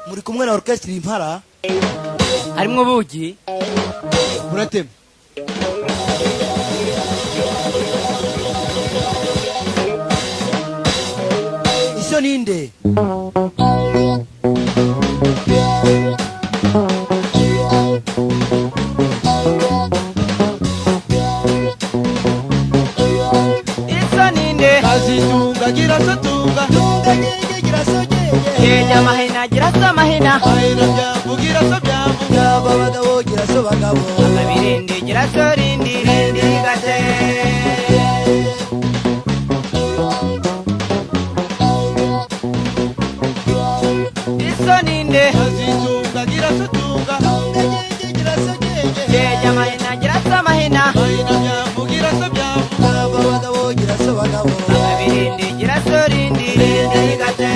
Muri kumwe na orchestre Impara harimwo bugi muratema Iso ninde Iso ninde Kazitunga gira sotunga tunga gege gira sogege Kenya mahina gira so mahina Mahina byambu gira so byambu Byaba bagabo gira so bagabo Akabirindi gira so rindi rindi gate Iso ninde Kazitunga gira sotunga tunga gege gira sogege Kenya mahina gira so mahina Mahina byambu gira so byambu Byaba bagabo gira so bagabo Akabirindi gira so rindi rindi gate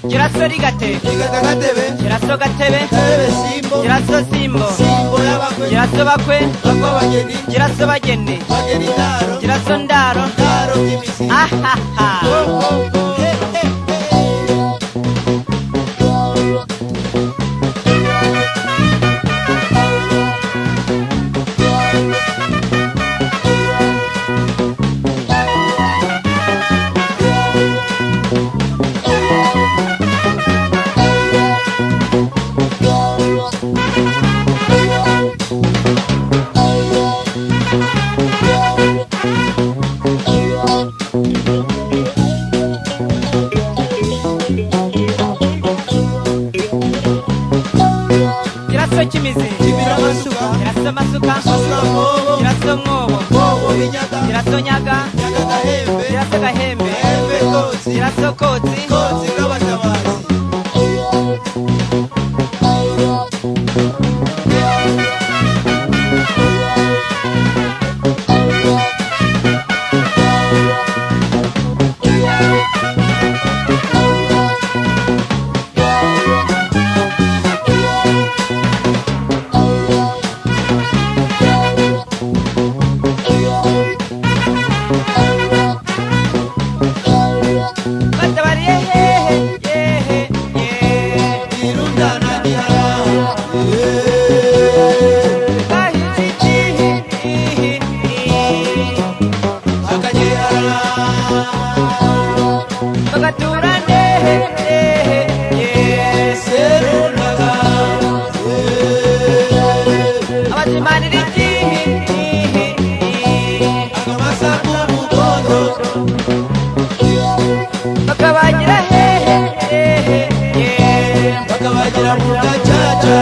Giraso rigate Rigata gatebe Giraso gatebe Gatebe simbo Giraso simbo Simbo y'abakwe Giraso bakwe Bakwe abageni Giraso bageni Bageni ndaro Giraso ndaro Ndaro by'imisi Ahaha Oh, oh, oh. He, he, he. Giraso kimizi Kimira amasuka Giraso masuka Masuka mwobo Giraso mwobo Mwobo binyaga Giraso nyaga Nyaga gahembe Giraso gahembe Gahembe kotsi Giraso kotsi Kotsi k'abatabazi Batabariye hehe yehe ye Irundana gihara Bahizi ihi ihi Akagihara Bagatura nehe nehe ye Serunaga Abazimanira ikihi ihi Akamasa k'umukondo Bakabagira hehe hehe ye Bakabagira mu gacaca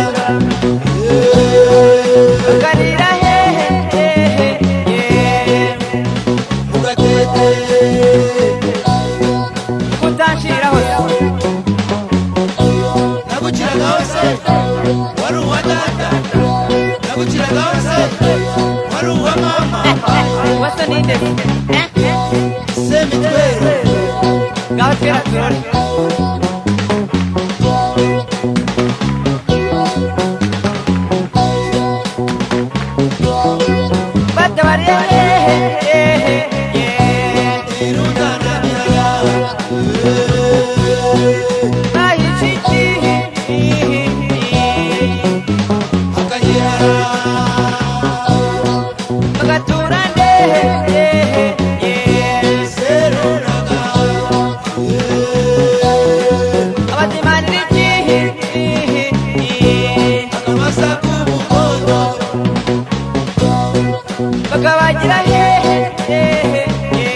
Bakarira hehe hehe ye Mu gatete Kutanshiraho Naguciragaho se wari uwa data Naguciragaho se wari uwa mama Waso ninde Semitwero Ngaho twera turore Batabariye hehe hehe ye Irundana gihara Bahizi ikihi ihi Akagihara Bagatura ndehe ndehe ye Serunaga Abazimanira ikihi ihi Akamasa k'umukondo Bakabagira hehe hehe ye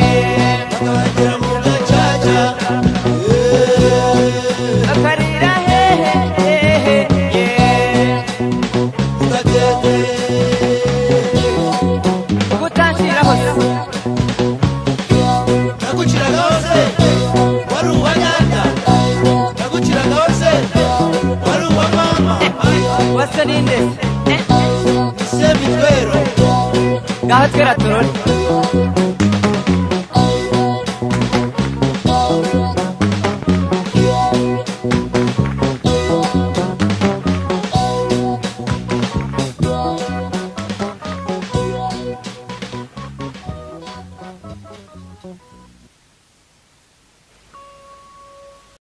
Bakabagira mu gacaca Semitwero. Ngaho twera turore.